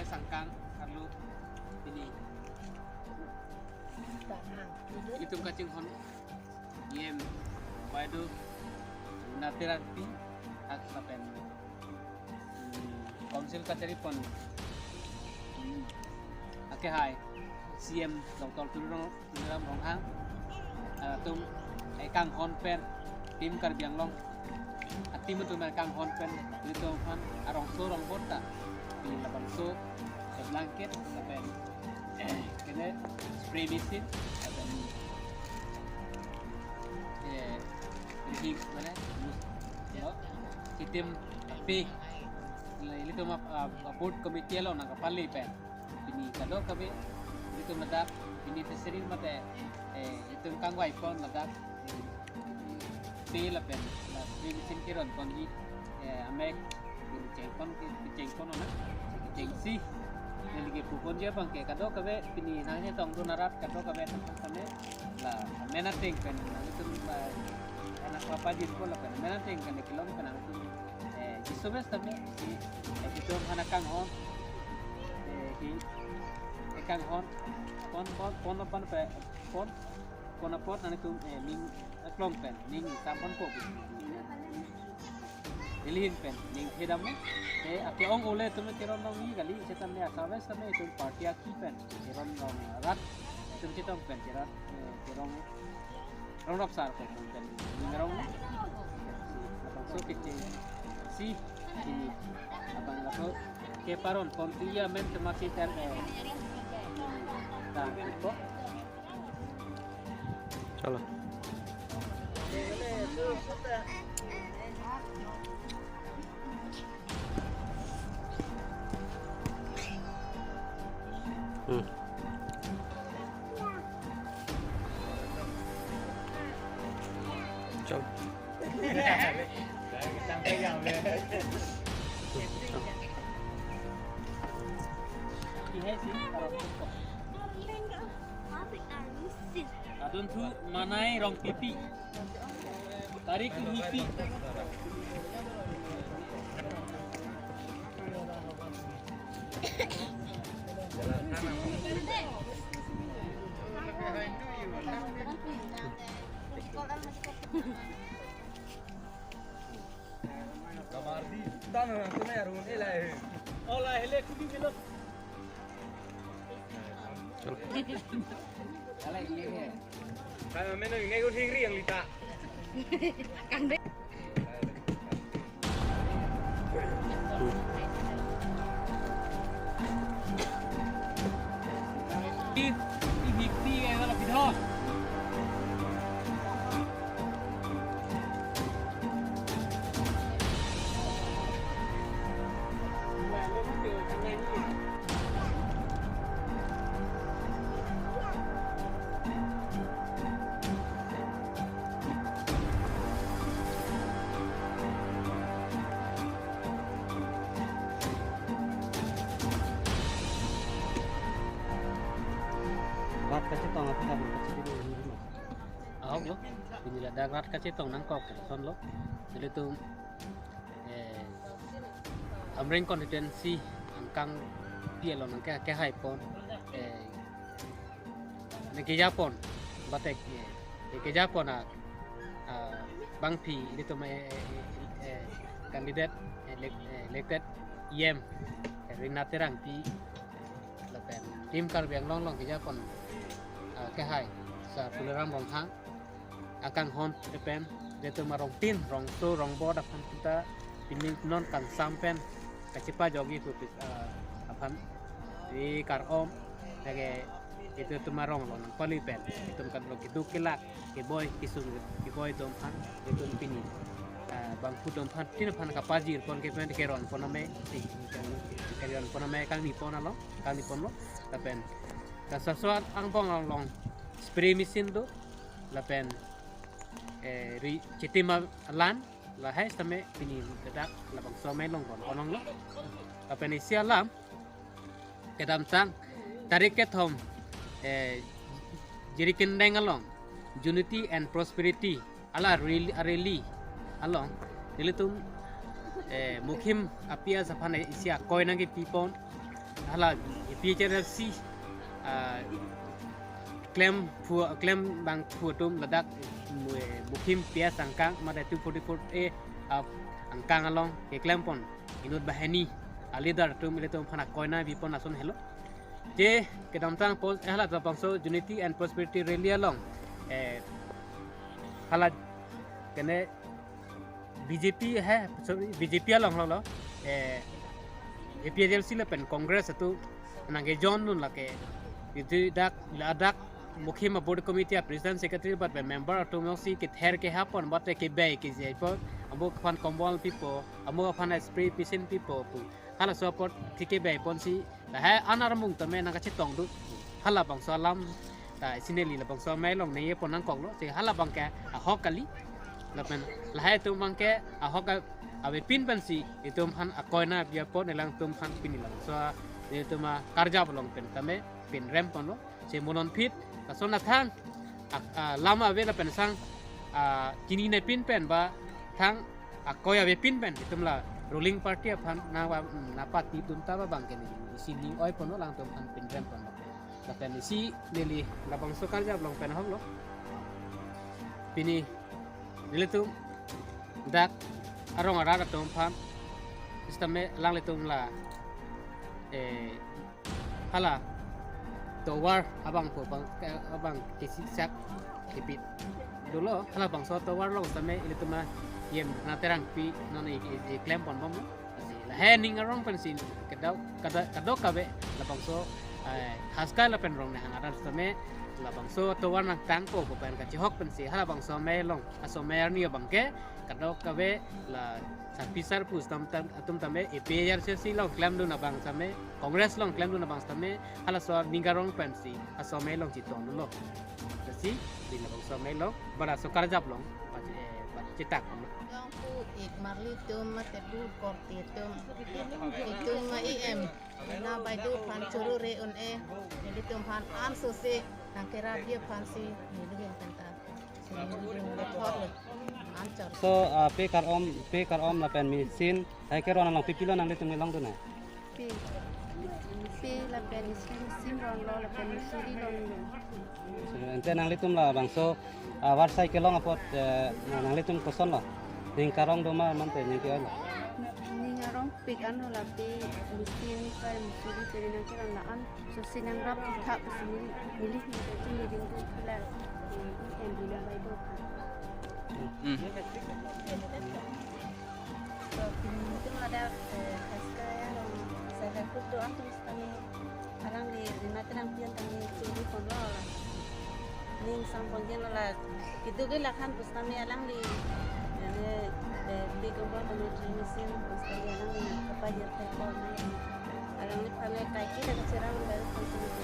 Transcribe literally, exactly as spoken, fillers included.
Sangkang arlo pini ilitum kachinghon E M Baideo Rina Terangpi, ak lapen, hmm, Council kachari pon, hmm, akehai C M Doctor Tuliram, Tuliram Ronghang, ah, atum ekanghon pen, Team Karbi Anglong a-team atum ekanghon pen, ilitum aphan arongso rongbot ta, pini labangso, eh, blanket, lapen, eh, kene spray machine, lapen, eh, rihik, mane, mus-, lo, chitim, pi, ilitum ap-, ap-, board committee along nangkapali pen. Pini kadokave, ilitum ladak, beneficiary mate, eh, itum kangvai pon ladak, eh, te lapen, la spray machine keron ponji, eh, amek, chengpon, chengpon ona, chengsi. Neli ke puponji abang ke kadokave, pini nangchetongdun arat kadokave tangkang kane, la, amen ateng pen, nanglitum, eh, anak papa jin ko lapen, amen ateng kane kelong pen nanglitum, eh, jisobes tame, si, eh, itum aphan akanghon, eh, ki, ekanghon, pon, pon, pon, pon, pe, pon, pon apot nanglitum, eh, ning, eh, klong pen, ning, tam pon ko. Nelihin pen, ning thedam mo, eh, ake-ong ole atum keron long ni kali, setame asabes tame itum party aki pen, keron long rat, itum chetong pen, keron, eh, keron Rong rap sar ko pen ning rong na. Abang so kecil si ini. Abang lapu ke paron pon tiya men tema si ter, eh. Dan ko. Chalo. Hmm. Chalo. Adunthu Manai Rongpipi. Tarik Nipi. Kamardi, tano na tunai arun elai. Ola hele kudi bilo. Kaya mena ini ko hingri yang lita. Kang de. Di, di, di, di, eh, kalau bidon. Rat kachetong apa tadi kachetong ini mas? Ahok lo, pini ladak rat kachetong nangkok lason lo. Nelitum, eh, Amreng constituency angkang pi along nangke, kehai pon, eh, nangkeja pon, batek, eh, nangkeja pon a, a, bangpi ilitum, eh, eh, eh, candidate, eh, elec-, eh, elected E M, eh, Rina Terangpi, lapen Team Karbi Anglong along keja pon, ah, kehai sar Tuliram Ronghang akanghon pen, ilitum arong tin, rongso, rongbot aphan kita pini non kangsam pen kachepajokji pu, ah, aphan ri kar-om, lake ilitum arong along nangpali pen, ilitum kan lo keduk kelak, keboi kesung, keboi atum aphan, ilitum pini, ah, bangphu atum aphan, tin aphan kapajir pon ke pen keron pon ame, si, keron pon ame kangni pon along, kangni ponlo, lapen, ta saswat angbong along, spray machine do, lapen, eh, ri chitim alan, lahai sitame pini ladak labangso amei along ron ponlonglo. Lapen isi alam, kedamtang, tarik kethom, eh, Jirikindeng along, Unity and Prosperity, ala rally, a rally along, nelitum, eh, Mukhim api as aphan isi akoi nangkepi pon, hala A P H L C, ah, klem phu, klem bang phu atum ladak mu-, Mukhim P S angkang mate two forty-four A, ah, angkang along keklem pon inut banghini a leader atum ilitum aphan akoi nangpipon ason helo. Je kedamtang pos, eh, hala labangso Unity and Prosperity Rally along, eh, hala kene B J P he, sorry, B J P along lo lo, eh, A P H L C lapen Congress atum nangkejoin dun lake, itu dak, ladak Mukhim a-board committee a-president, secretary, but member atum jongsi kether kehapon, but kebei kejepon, amuk aphan kombol pipo, amuk aphan spray pisin pipo pu. Hala support thike beiponsi, lahai an armung tame nangkachetong dun. Halabangso alam ta isi neli labangso amei along nangkepon nangkoklo, si hala abangke ahok kali. Lapen lahai atum abangke ahok a-, avepin pensi itum aphan akoi nangpipon, alangtum aphan pini labangso itum akarjap along pen tame pinrem ponlo. Si mo non phit, lason athang, ak-, ah, lam ave lapen sang, ah, chini nangpipin pen ba thang akoi avepin pen itum la ruling party aphan nangva, mm, nangpati atum ta ba abangke neli isi ning oi ponlo, alangtum aphan pinrem ponlo. Lapen isi neli labangso akarjap along pen ahoklo. Pini nelitum dak arong arat atum aphan, sitame alanglitum la, eh, hala tovar abang po bang, eh, abang kesiksak kepit dolo, halabangso tovar along sitame ilitum a-E M Rina Terangpi non i, i, i klem ponbomlo. Lasi lahai aning arong pensi kadok, kada-, kadokave labangso, eh, Haska lapen Rongnehang arat sitame labangso tovar nangtangpo pu pen kachehok pensi halabangso amei along, aso amei arni abangke kadokave la sarpi sarpo atum tam, atum tame A P H L C along klemdun abang tame, Congress along klemdun abang tame, halaso aning arong pensi aso amei along chetonglo. Lasi pini labangso amei along, bada so akarjap along, pache-, eh, pachetak lo. Along pu ik marli atum mate pu korte atum, itum A M Rina Baideo aphan choro re un-e, nelitum aphan ansose nangkerapji aphansi neli ahin pen ta. Neli ahin pen ta thot lo. An chor. So, ah, pe kar-om, pe kar-om lapen machine, hai keron along pipilo nanglitum kelongdun ai? Pe, pe lapen isi machine ronlo lapen machine ronlo. So, ante nanglitum labangso, ah, varsai kelong apot, eh, na-, nanglitum kosonlo? Ning karong doma mante ning ke-oilo? Ning arongpik anlo, lapen machine pen machine pen nangkeron la-an. So si nangrap thap si neli, neli neli neli pila, eh, Rina Baideo. Hmm. So, pini itum ladak, eh, Haska along self help group do-an atum sitame alangli Rina Terangpi an tame choro ponlo la. Ning sang ponjeng lo la. Keduk ke lakhan pusitame alangli, eh, eh, big umrah tame training sin pusitame alangli nangkapajirthek pon. Alangliphan le kaike ta kacherang dari pusitame